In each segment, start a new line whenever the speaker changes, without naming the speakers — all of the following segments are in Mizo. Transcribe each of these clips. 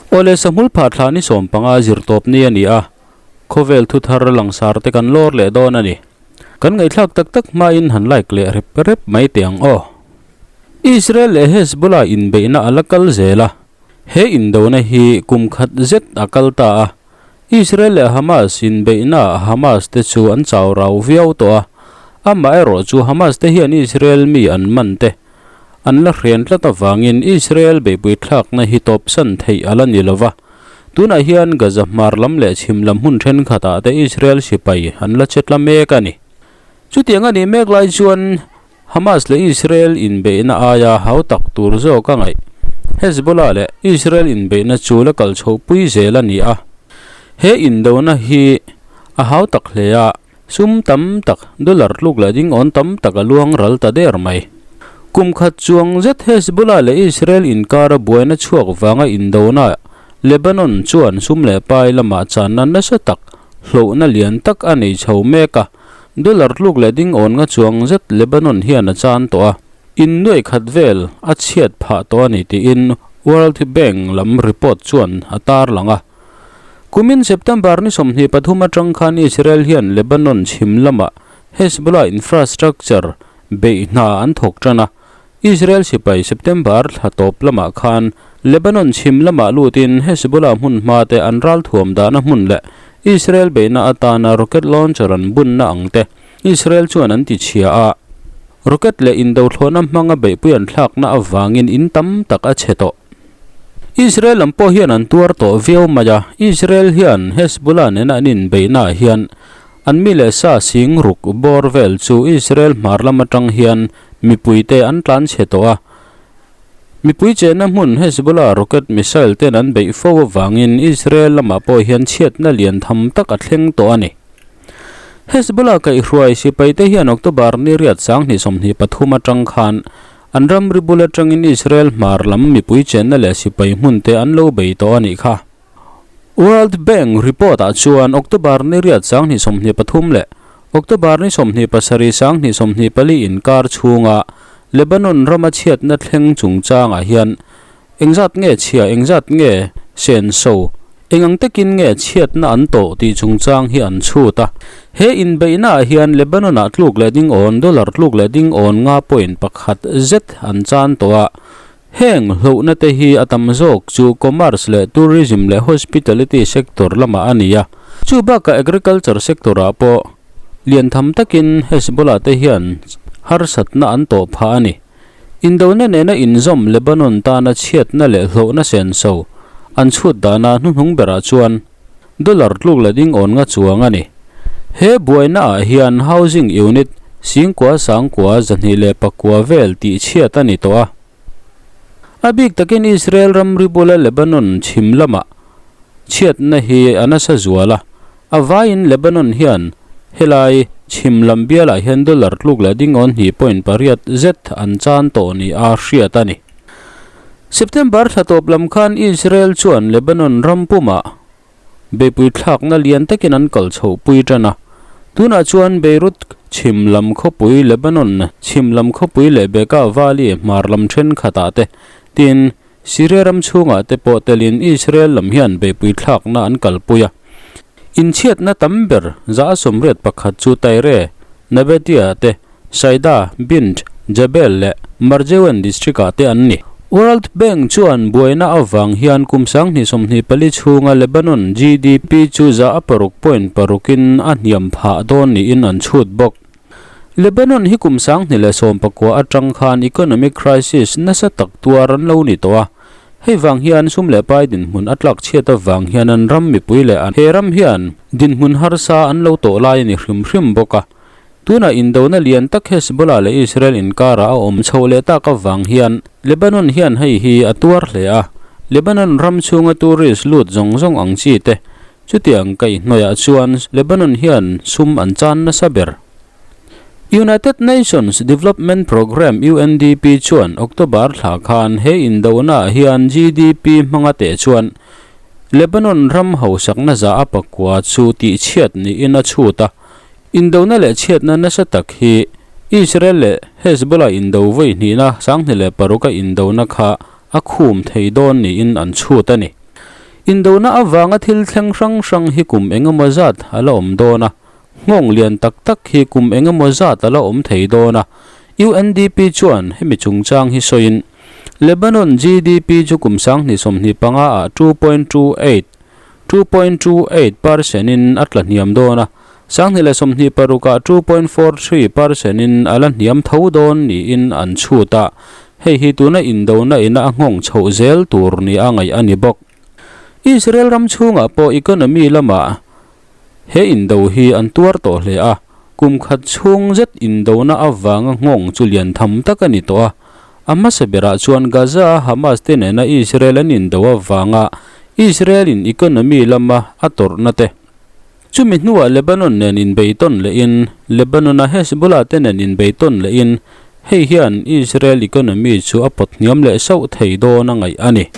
Awle sahmul phah thla ni 15 zirtawp ni a ni a, khawvel thuthar langsar te kan lawr leh dawn a ni. Kan ngaihthlak tak tak hmain han like leh rep rep mai teh ang aw. Israel leh Hezbollah inbeihna a la kal zel a, he indona hi kum khat zet a kal ta a, Israel leh Hamas inbeihnaah Hamas te chu an chau rau viau tawh a, amaherawh chu Hamas te hian Israel mi an man te an la hren tlat avangin Israel beihpui thlakna hi tawpsan theih a la ni lo va. Tunah hian Gaza hmar lam leh chhim lam hmun thenkhatah te Israel sipai an la che tla mek a ni. Chutiang a nih mek lai chuan Hamas leh Israel inbeihna aia hautak tur zawk a ngaih. Hezbollah leh Israel inbeihna chu la kal chhohpui zel a ni a. He indona hi a hautak hle a, sum tam tak, dollar tluk leh dingawn tam tak a luang ral ta der mai. Kum khat chuang zet Hezbollah leh Israel inkara buaina chhuak vanga indona Lebanon chuan sum leh pai lamah channa nasa tak, hlauhna lian tak a nei chho mek a. Dollar tluk leh ding awn nga chuang zet Lebanon hian a chan tawh a, in nuaih khat vel a chhiat phah tawh a ni tiin World Bank lam report chuan a tarlang a. Kumin September ni 23 atang khan Israel hian Lebanon chhim lamah Hezbollah infrastructure beih hna an thawk tan a, Israel sipai September thla tawp lamah khan Lebanon chhim lamah lutin Hezbollah hmun hma te an ralthuam dahna hmun leh Israel beihna atana rocket launcher an bunna ang te Israel chuan an ti chhia a. Rocket leh indothlawhna hmanga beihpui an thlakna avangin in tam tak a chhe tawh. Israel lam pawh hian an tuar tawh viau mai a, Israel hian Hezbollah nena an inbeihnaah hian An mi leh sa sing ruk bawr vel chu Israel hmar lam atang hian mipuite an tlan chhe tawh a. Mipui chenna hmun Hezbollah rocket missile ten an beih fo avangin Israel lamah pawh hian chhiatna lian tham tak a thleng tawh a ni. Hezbollah kaihhruai sipaite hian October ni riat 2023 atang khan an ramri bul atangin Israel hmar lam mipui chenna leh sipai hmunte an lo bei tawh a nih kha. World Bank report-ah chuan October ni riat 2023 leh October ni 27 2024 inkar chhunga Lebanon rama chhiatna thleng chungchangah hian engzat nge chhia engzat nge senso eng ang takin nge chhiatna an tawh tih chungchang hi an chhut a. He inbeihnaah hian Lebanon-ah tluk leh ding awn dollar tluk leh ding awn nga point pakhat zet an chan tawh a. Heng hlauhna te hi a tam zawk chu commerce leh tourism leh hospitality sector lamah a ni a. Chu bakah agriculture sector ah pawh lian tham takin Hezbollah te hian harsatna an tawh phah a ni. Indona nena inzawm Lebanon tana chhiatna leh hlauhna senso an chhut dana hnuhnung berah chuan dollar tluk leh ding awn nga chuang a ni. He buaina ah hian housing unit singkua sangkua 209 vel tih chhiat a ni tawh a. A bik takin Israel ramri bula Lebanon chhim lamah chhiatna hi a nasa zual a, a vaiin Lebanon hian helai chhim lam bialah hian dollar tluk leh ding awn hnih point pariat zet an chan tawh ni a hriat a ni. September thla tawp lam khan Israel chuan Lebanon ram pumah beihpui thlakna lian takin an kal chhohpui tan a. Tunah chuan Beirut chhim lam khawpui, Lebanon chhim lam khawpui leh Bekaa Valley hmar lam thenkhatah te tin Syria ram chhungah te pawh telin Israel lam hian beihpui thlakna an kalpui a. Inchhiatna tam ber 181 chu Tyre, Nabatea te Saida, Bint, Jabel leh Marjewen district-ah te an ni. World Bank chuan buaina avang hian kum 2024 chhunga Lebanon GDP chu 6.6 in a hniam phah dawn niin an chhut bawk. Lebanon hi kum 2019 atang khan economic crisis nasa tak tuar an lo ni tawh a, hei vang hian sum leh pai dinhmun a tlak chhiat avang hian an ram mipui leh an he ram hian dinhmun harsa an lo tawh lai a ni hrim hrim bawk a. Tunah indona lian tak Hezbollah leh Israel inkarah a awm chhoh leh tak avang hian Lebanon hian hei hi a tuar hle a, Lebanon ram chhunga tourist lut zawng zawng ang chi te chutiang kaihhnawihah chuan Lebanon hian sum an chan nasa ber. United Nations Development Programme, UNDP, chuan October thla khan he indonaah hian GDP hmanga teh chuan Lebanon ram hausakna za a pakua chu tihchhiat niin a chhut a. Indona leh chhiatna nasa tak hi Israel leh Hezbollah indo vawi hnihna 2006 a indona kha a khum thei dawn niin an chhut a ni. Indona avanga thil thleng hrang hrang hi kum engemaw zat a la awm dawn a, nghawng lian tak tak hi kum engemaw zat a la awm thei dawn a, UNDP chuan hemi chungchang hi sawiin Lebanon GDP chu kum 2025 ah 2.28, 2.28, percent in a tla hniam dawn a, 2026 ah 2.43 percent in a la hniam tho dawn niin an chhut a, hei hi tuna indona ina a nghawng chhoh zel tur nia ngaih a ni bawk. Israel ram chhungah pawh economy lamah He indo hi an tuar tawh hle a, kum khat chhung zet indona avanga nghawng chu lian tham tak a ni tawh a. A hmasa berah chuan Gaza-a Hamas te nena Israel an indo avanga Israel-in economy lama a tawrhna te, chumi hnuah Lebanon nen inbeitawn lehin Lebanon-a Hezbollah te nen inbeitawn lehin hei hian Israel economy chu a pawt hniam leh sauh thei dawn a ngaih a ni.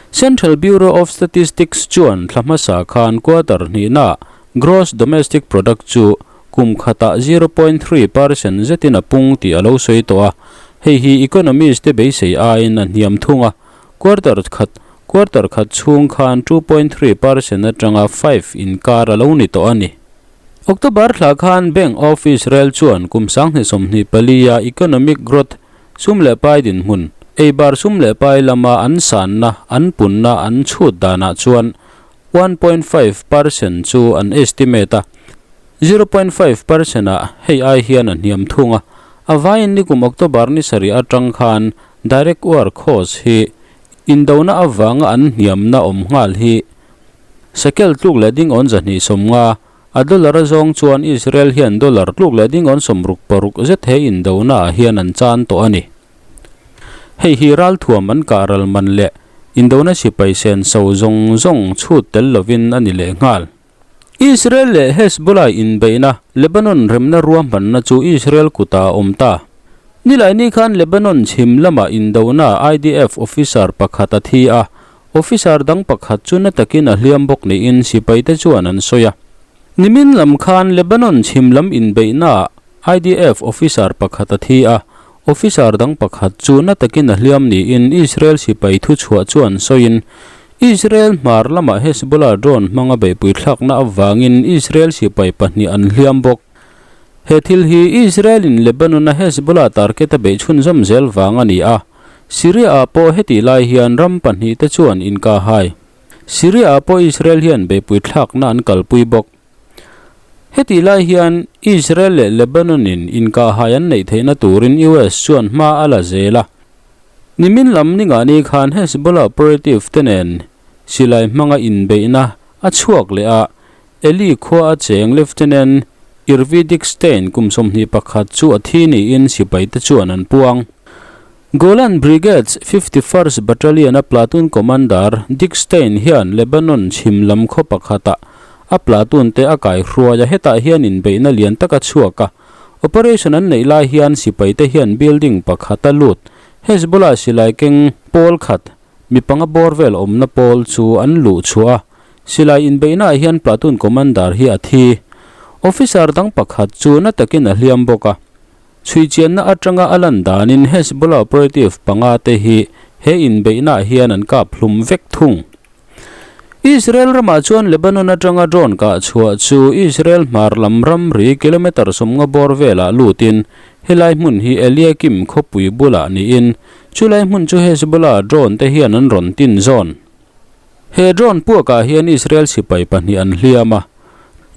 Central Bureau of Statistics chuan thla hmasa khan quarter hnihnaah gross domestic product chu kum khatah 0.3 percent zetin a pung tih a lo sawi tawh a, hei hi economist te beisei aiin a hniam thung a, quarter khat quarter khat chhung khan 2.3 percent atanga 5 inkar a lo ni tawh a ni. October thla khan Bank of Israel chuan kum 2024 a economic growth Sum leh pai dinhmun, Eibar sum leh pai lama an sanna, an punna an chhut danah chuan 1.5 percent chu an estimate a, 0.5 percent ah hei ai hian a hniam thung a. A vaiin nikum October ni sarih atang khan direct work cost hi indona avanga an hniamna awm nghal hi shekel tluk leh ding awn 250, A dollar a zawng chuan Israel hian dollar tluk leh dingawn 66 zet he indona ah hian an chan tawh a ni. Hei hi ralthuam an kah ral man leh indona sipai senso zawng zawng chhut tel lovin a ni leh nghal. Israel leh Hezbollah inbeihna Lebanon remna ruahmanna chu Israel kutah a awm ta. Nilaini khan Lebanon chhim lamah indona IDF officer pakhat a thi a, Officer dang pakhat chu na takin a hliam bawk niin sipaite chuan an sawi a. Nimin lam khan Lebanon chhim lam inbeihnaah IDF officer pakhat a thi a, officer dang pakhat chu na takin a hliam niin Israel sipai thuchhuah chuan sawiin, Israel hmar lamah Hezbollah drone hmanga beihpui thlakna avangin Israel sipai pahnih an hliam bawk. He thil hi Israel-in Lebanon-a Hezbollah target a beih chhunzawm zel vang a ni a, Syria-ah pawh hetih lai hian ram pahnihte chuan inkahhai. Syria-ah pawh Israel hian beihpui thlakna an kalpui bawk. Hetih lai hian Israel leh Lebanon-in inkahhai an neih theihna turin US chuan hma a la zel a. Nimin lam ningahni khan Hezbollah operative te nen silai hmanga inbeihna a chhuak leh a, Eli khua a cheng Lieutenant Irvi Dickstein kum 21 chu a thi niin sipaite chuan an puang. Golan Brigade's 51st Battalion-a platoon commander Dickstein hian Lebanon chhim lam khaw pakhatah a platoon te a kaihruai a, hetah hian inbeihna lian tak a chhuak a. Operation an neih lai hian sipaite hian building pakhat a lut Hezbollah silai keng pawl khat Mi panga bawr vel awmna pawl chu an luh chhuah a, silai inbeihnaah hian platoon commander hi a thi. Officer dang pakhat chu na takin a hliam bawk a. Chhuichianna atanga a lan danin Hezbollah operative panga te hi he inbeihnaah hian an kap hlum vek thung. Israel ramah chuan Lebanon atanga drone kah chhuah chu Israel hmar lam ramri kilometre 50 bawr velah lutin helai hmun hi Eliakim khawpui bulah niin Chulai hmun chu Hezbollah drone te hian an rawn tin zawn. He drone puakah hian Israel sipai pahnih an hliam a.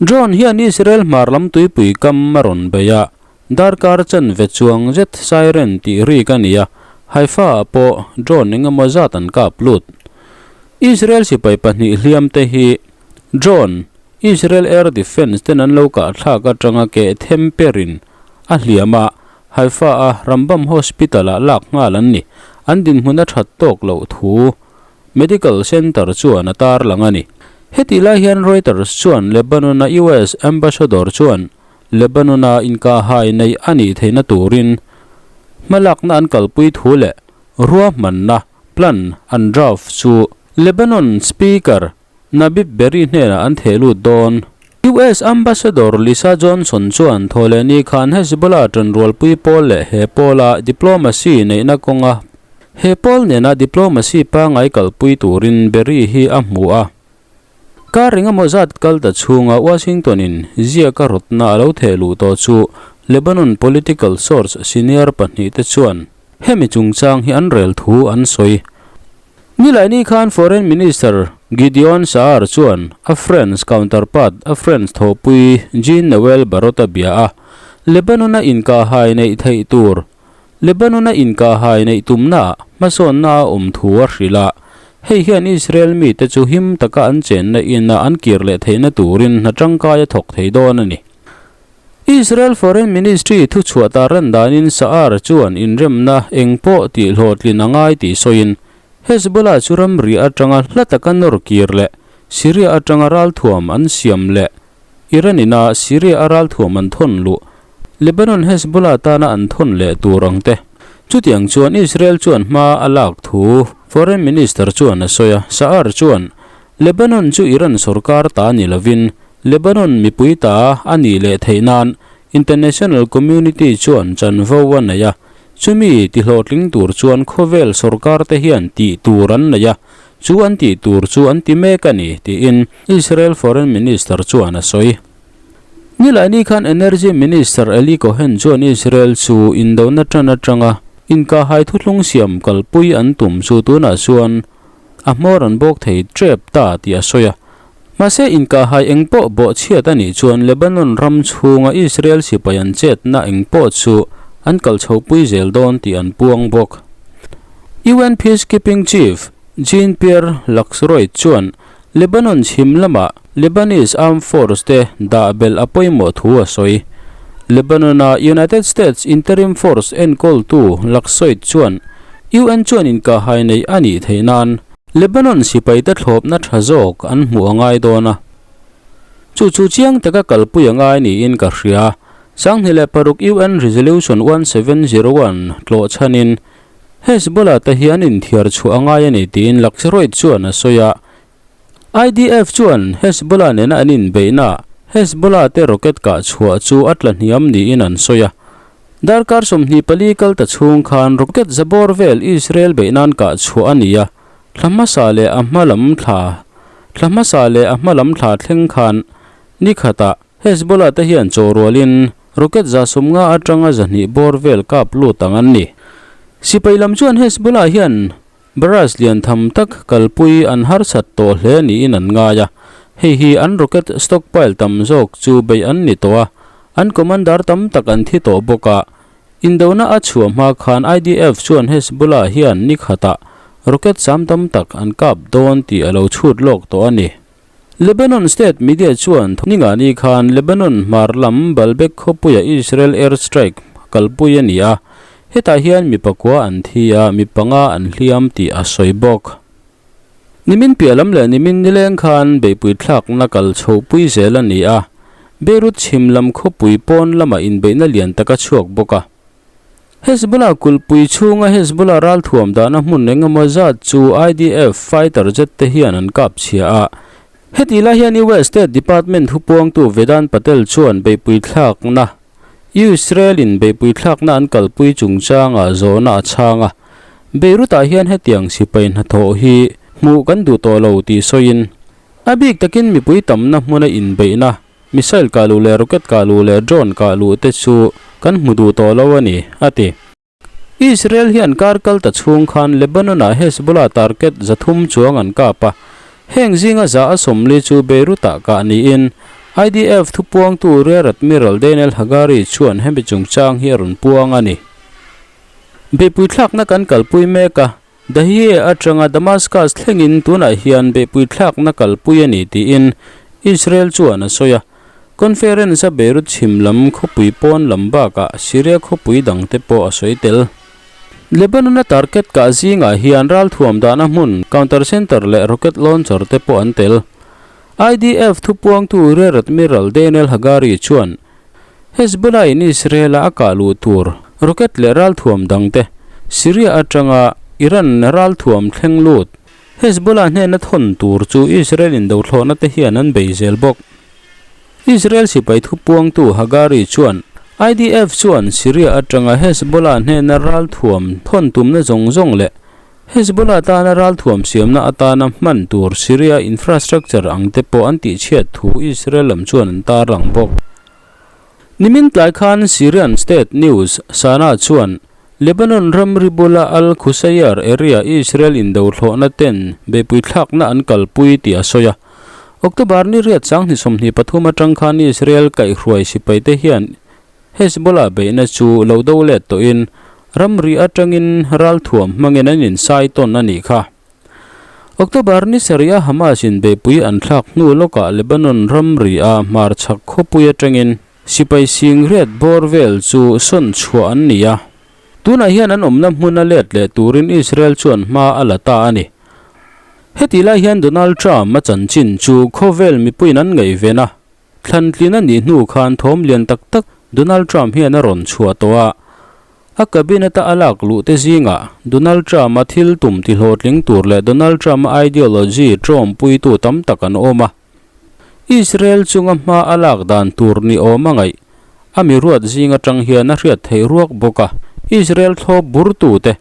Drone hian Israel hmar lam tuipui kam a rawn bei a, darkar chanve chuang zet siren tih rik a ni a, Haifa ah pawh drone eng emaw zat an kap lut. Israel sipai pahnih hliam te hi drone Israel Air Defence ten an lo kah thlak atanga keh them perin a hliam a, Haifa-a Rambam Hospital-ah lak nghal an ni. An dinhmun a that tawk loh thu Medical Center chuan a tarlang a ni. Hetih lai hian Reuters chuan Lebanon-a US Ambassador chuan Lebanon-a inkahhai neih a nih theihna turin hmalakna an kalpui thu leh ruahmanna, plan, an draft chu Lebanon Speaker Nabib Berri hnenah an theh lut dawn. US Ambassador Lisa Johnson chuan thawhlehni khan Hezbollah ṭanrualpui pawl leh he pawla diplomacy neihna kawnga He pawl nena diplomacy pangai kalpui turin Berri hi a hmu a. Kar engemaw zat kal ta chhunga Washington-in ziaka rawtna a lo theh luh tawh chu Lebanon political source senior pahnihte chuan hemi chungchang hi an rel thu an sawi. Nilaini khan Foreign Minister Gideon Sa'ar chuan a French counterpart a French thawhpui Jean-Noel Barrot a bia a, Lebanon-a inkahhai neih theih tur Lebanon-a inkahhai neih tumnaah hmasawnna a awm thu a hrilh a, hei hian Israel mite chu him taka an chenna ina an kir leh theihna turin hna tangkai a thawk thei dawn a ni. Israel Foreign Ministry thuchhuah tar ran danin Sa'ar chuan inremna eng pawh tihhlawhtlin a ngai tih sawiin Hezbollah chu ramri atanga hla taka nawr kir leh Syria atanga ralthuam an siam leh Iran ina Syria a ralthuam an thawn luh, Lebanon Hezbollah tana an thawn leh tur ang te. Chutiang chuan Israel chuan hma a lak thu Foreign Minister chuan a sawi a, Sa'ar chuan Lebanon chu Iran sorkar ta ni lovin Lebanon mipui ta a nih leh theih nan international community chuan chanvo a nei a, chumi tihlawhtling tur chuan khawvel sorkar te hian tih tur an nei a, Chu an tih tur chu an ti mek a ni, tiin Israel Foreign Minister chuan a sawi. Nilaini khan Energy Minister Eli Cohen chuan Israel chu indona tan atanga inkahhai thuthlung siam kalpui an tum chu tunah chuan a hmawr an bawk thei tep ta tih a sawi a. Mahse inkahhai engpawh bawhchhiat a nih chuan Lebanon ram chhunga Israel sipai an chetna engpawh chu an kal chhopui zel dawn tih an puang bawk. UN Peacekeeping Chief Jean-Pierre Laxroy chuan Lebanon chhim lamah Lebanese Armed Force te dah belh a pawimawh thu a sawi. Lebanon-a United States Interim Force enkawltu Laxoid chuan UN chuan inkahhai nei a nih theih nan Lebanon sipaite thlawpna tha zawk an hmuh a ngai dawn a. Chu chu chiang taka kalpui a ngai niin ka hria. 2006 UN Resolution 1701 tlawh chhanin Hezbollah te hi an inthiar chhuah a ngai a ni tiin Laxroid chuan a sawi a. IDF chuan Hezbollah nena an inbeihna Hezbollah te rocket kah chhuah chu a tla hniam niin an sawi a. Darkar 24 kal ta chhung khan rocket za bawr vel Israel beih nan kah chhuah a ni a, thla hmasa leh a hma lam thla thla hmasa leh a hma lam thla thleng khan ni khatah Hezbollah te hian chaw rualin rocket 150 atanga 200 bawr vel kap lut ang an ni. Sipai lam chuan Hezbollah hian barrage lian tham tak kalpui an harsat tawh hle niin an ngai a, hei hi an rocket stockpile tam zawk chu beih an ni tawh a, an commander tam tak an thi tawh bawk a. Indona a chhuah hma khan IDF chuan Hezbollah hian ni khatah rocket sam tam tak an kap dawn tih a lo chhut lawk tawh a ni. Lebanon state media chuan Ningani khan Lebanon hmar lam Baalbek khawpuia Israel air strike kalpui a ni a, hetah hian mi pakua an thi a, mi panga an hliam tih a sawi bawk. Nimin piah lam leh nimin nileng khan beihpui thlakna kal chhohpui zel a ni a, Beirut chhim lam khawpui pawn lamah inbeihna lian tak a chhuak bawk a. Hezbollah kulhpui chhunga Hezbollah ralthuam dahna hmun engemaw zat chu IDF fighter jet te hian an kap chhia a. Hetih lai hian US State Department thupuangtu Vedant Patel chuan beihpui thlakna Israel-in beihpui thlakna an kalpui chungchangah zawhna a chhang a. Beirut-ah hian hetiang sipai hnathawh hi hmuh kan duh tawh lo tih sawiin a bik takin mipui tamna hmuna inbeihna Missile kah luh leh rocket kah luh leh drone kah luh te chu kan hmu duh tawh lo a ni, a ti. Israel hian kar kal ta chhung khan Lebanon-ah Hezbollah target 300 chuang an kap a, heng zinga 140 chu Beirut-ah kah niin IDF thupuangtu Rear Admiral Daniel Hagari chuan hemi chungchang hi a rawn puang a ni. Beihpui thlakna kan kalpui mek a, Dahiyeh atanga Damascus thlengin tunah hian beihpui thlakna kalpui a ni tiin Israel chuan a sawi a. Conference-a Beirut chhim lam khawpui pawn lam bakah Syria khawpui dangte pawh a sawi tel. Lebanon-a target kah zingah hian ralthuam dahna hmun, counter center leh rocket launcher te pawh an tel. IDF thupuangtu Rear Admiral Daniel Hagari chuan Hezbollah-in Israel-a a kah luh tur rocket leh ralthuam dangte Syria atanga Iran ralthuam thleng lut Hezbollah hnena thawn tur chu Israel indothlawhna te hian an bei zel bawk. Israel sipai thupuangtu Hagari chuan IDF chuan Syria atanga Hezbollah hnena ralthuam thawn tumna zawng zawng leh. Hezbollah tana ralthuam siamna atana hman tur Syria infrastructure ang te pawh an tihchhiat thu Israel lam chuan an tarlang bawk. Nimin tlai khan Syrian state news Sana chuan Lebanon ramri bula Al Qusayr area Israel indothlawhna ten beihpui thlakna an kalpui tih a sawi a. October ni riat sanghnih 23 atang khan Israel kaihhruai sipaite hian Hezbollah beihna chu lo do let tawhin ramri atangin ralthuam hmangin an insai tawn a nih kha. October ni sarih a Hamas in beihpui an thlak hnu lawkah Lebanon ramri a hmarchhak khawpui atangin sipai sing riat bawr vel chu sawn chhuah an ni a. Tunah hian an awmna hmuna let leh turin Israel chuan hma a la ta a ni. Hetih lai hian Donald Trump a chanchin chu khawvel mipuiin an ngaihven a. Thlantlin a nih hnu khan thawm lian tak tak Donald Trump hian a rawn chhuah tawh a. A cabinet-a a lak luh te zingah Donald Trump-a thil tum ti hlawhtling tur leh Donald Trump-a ideology tawmpuitu tam tak an awm a. Israel chunga hma a lak dan tur ni awm a ngaih a mi ruat zing atang hian a hriat theih ruak bawk a. Israel thlawp burtute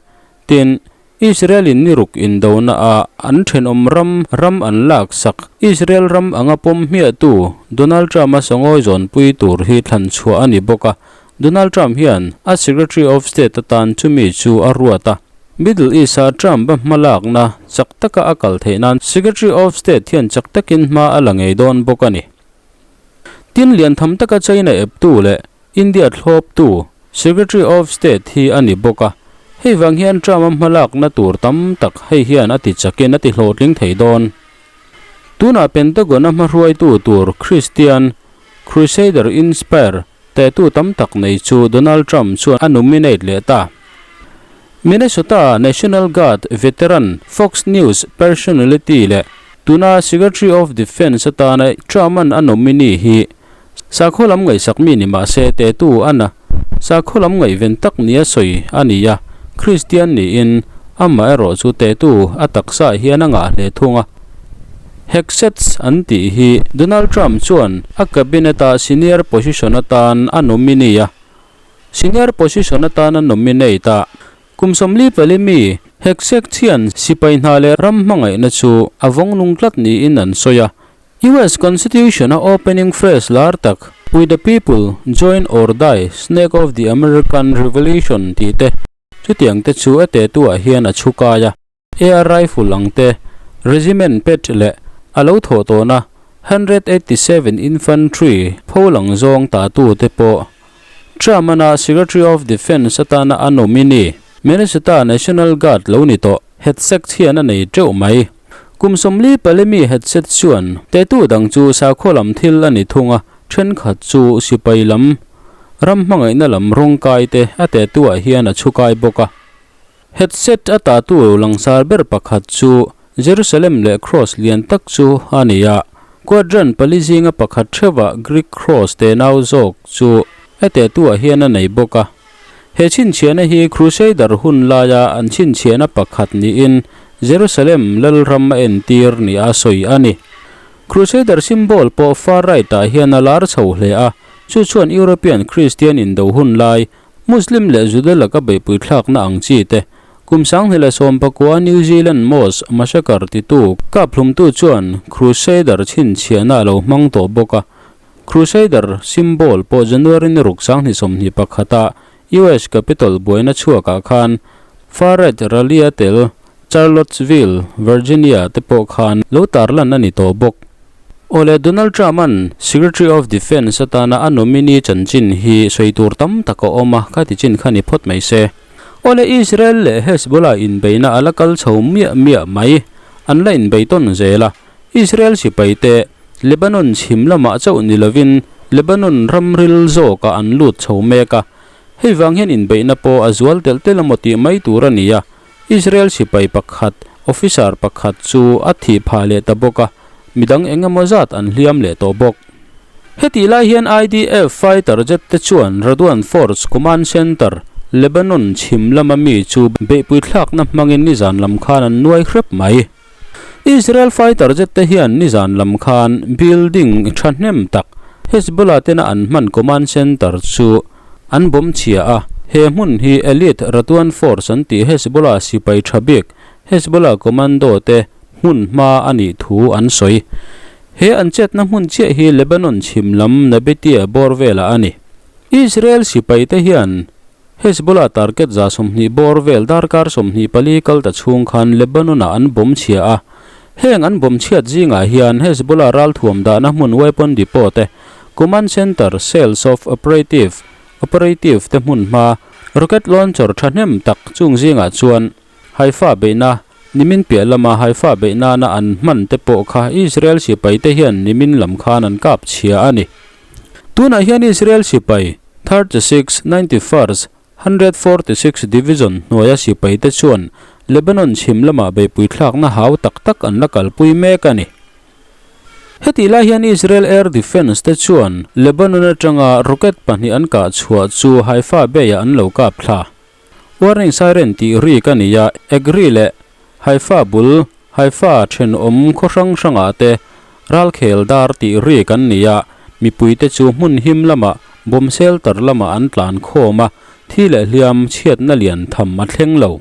tin Israel in ni ruk indona ah an thenawm ram ram an lak sak. Israel ram anga pawm hmiahtu Donald Trump a sangawi zawnpui tur hi thlan chhuah a ni bawk a. Donald Trump hian a Secretary of State atan chumi chu a ruat a. Middle East a Trump a hmalakna chak taka a kal theih nan Secretary of State hian chak takin hma a la ngei dawn bawk a ni. Tin lian tham taka China eptu leh India thlawptu Secretary of State hi a ni bawk a, hei vang hian Trump-a hmalakna tur tam tak hei hian a ti chakin a ti hlawhtling thei dawn. Tunah Pentagon-a hmahruaitu tur Christian Crusader Inspire tehtu tam tak nei chu Donald Trump chuan a nominate leh ta. Minnesota National Guard veteran Fox News personality leh tuna Secretary of Defense atana Trump-a'n a nominee hi Sakhaw lam ngaihsak mi ni mah se tetu a na. Sakhaw lam ngaihven tak nia sawi a ni a, Kristian niin amah erawh chu tetu a taksa hian a ngah hle thung a. Hegseth an tih hi Donald Trump chuan a cabinet-ah senior position atan a nominee a. Senior position atan a nominate a. Kum 44 mi Hegseth hian sipai hna leh ram hmangaihna chu a vawng nung tlat niin an sawi a. US Constitution-a opening phrase lar tak, We the people, join or die, snake of the American Revolution tih te, chutiang te chu a tetuah hian a chhu kai a. AR rifle ang te, regiment pet leh a lo thawh tawhna 187 Infantry pho lang zawng tatu te pawh Trump-ana Secretary of Defense atana a nominee, Minnesota National Guard lo ni tawh Hegseth hian a nei teuh mai. Kum 44 mi Hegseth chuan tetu dang chu sakhaw lam thil a ni thung a, thenkhat chu sipai lam, ram hmangaihna lam rawngkai te a tetuah hian a chhukai bawk a. Hegseth a tatu langsar ber pakhat chu Jerusalem leh Cross lian tak chu a ni a. Quadrant pali zinga pakhat theuhah Greek Cross tenau zawk chu a tetuah hian a nei bawk a. He chhinchhiahna hi Crusader hun laia an chhinchhiahna pakhat niin Jerusalem lalram a entir nia sawi a ni. Crusader symbol pawh far right-ah hian a lar chho hle a, chu chuan European Christian indo hun lai, Muslim leh Juda laka beihpui thlakna ang chi te, kum 2019 New Zealand Mosque massacre titu kaphlumtu chuan Crusader chhinchhiahna a lo hmang tawh bawk a. Crusader symbol pawh January ni ruk 2021 a US Capitol buaina chhuakah khan far-right rally a tel Charlottesville, Virginia te pawh khan lo tarlan a ni tawh bawk. Awle Donald Trump-a'n Secretary of Defense atana a nominee chanchin hi sawi tur tam tak a awm a, kha ti chin kha ni phawt mai se. Awle Israel leh Hezbollah inbeihna a la kal chho miah miah mai, an la inbei tawn zel a. Israel sipaite Lebanon chhim lamah chauh ni lovin Lebanon ramril zawkah an lut chho mek a, hei vang hian inbeihna pawh a zual telh telh emaw tih mai tur a ni a, Israel sipai pakhat, officer pakhat chu a thih phah leh ta bawk a, midang eng emaw zat an hliam leh tawh bawk. Hetih lai hian IDF fighter jet te chuan Radwan Force Command Center, Lebanon chhim lama mi chu beihpui thlakna hmangin nizan lam khan an nuai hrep mai. Israel fighter jet te hian nizan lam khan building thahnem tak Hezbollah tena an hman command center chu an bomb chhia a, he hmun hi elite Radwan Force an tih Hezbollah sipai tha bik. Hezbollah commando te hmun hma a nih thu an sawi. He an chetna hmun chiah hi Lebanon chhim lam Nabatea bawr velah a ni. Israel sipaite hian Hezbollah target 120 bawr vel darkar 24 kal ta chhung khan Lebanon-ah an bomb chhia a. Heng an bomb chhiat zingah hian Hezbollah ralthuam dahna hmun weapon depot te, command center, cells of operative, operative te hmun hma, rocket launcher thahnem tak chung zingah chuan Haifa beihna, nimin piah lama Haifa beih nana an hman te pawh kha Israel sipai te hian nimin lam khan an kap chhia a ni. Tunah hian Israel sipai, 36, 91st, 146 Division hnuaia sipai te chuan Lebanon chhim lamah beihpui thlakna hau tak tak an la kalpui mek a ni. Hetih lai hian Israel Air Defence te chuan Lebanon atanga rocket pahnih an kah chhuah chu Haifa Bay-ah an lo kap thla. Warning siren tih ri ka nei a, Agri leh Haifa bul, Haifa thenawm khaw hrang hrangah te ralkhel dar tih ri kan nei a, mipuite chu hmun him lamah bomb shelter lamah an tlan khawm a, thi leh hliam chhiatna lian tham a thleng lo.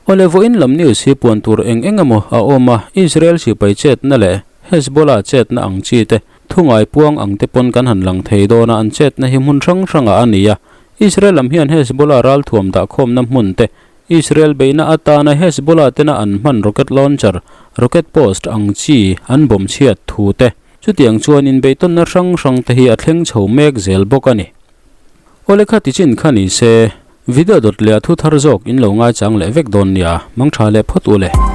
Awle vawiin lam news hi puan tur eng eng emaw a awm a, Israel sipai chetna leh Hezbollah chetna ang chi te thungai puang ang te pawn kan han lang thei dawn a, an chetna hi hmun hrang hrangah a ni a, Israel lam hian Hezbollah ralthuam dahkhawmna hmun te, Israel beihna atana Hezbollah tena an hman rocket launcher, rocket post ang chi an bomb chhiat thu te, chutiang chuan inbeihtawnna hrang hrang te hi a thleng chho mek zel bawk a ni. Awle kha tichin kha ni se, video dawt leh a thu thar zawk in lo ngaichang leh vek dawn nia, mangtha leh phawt u le.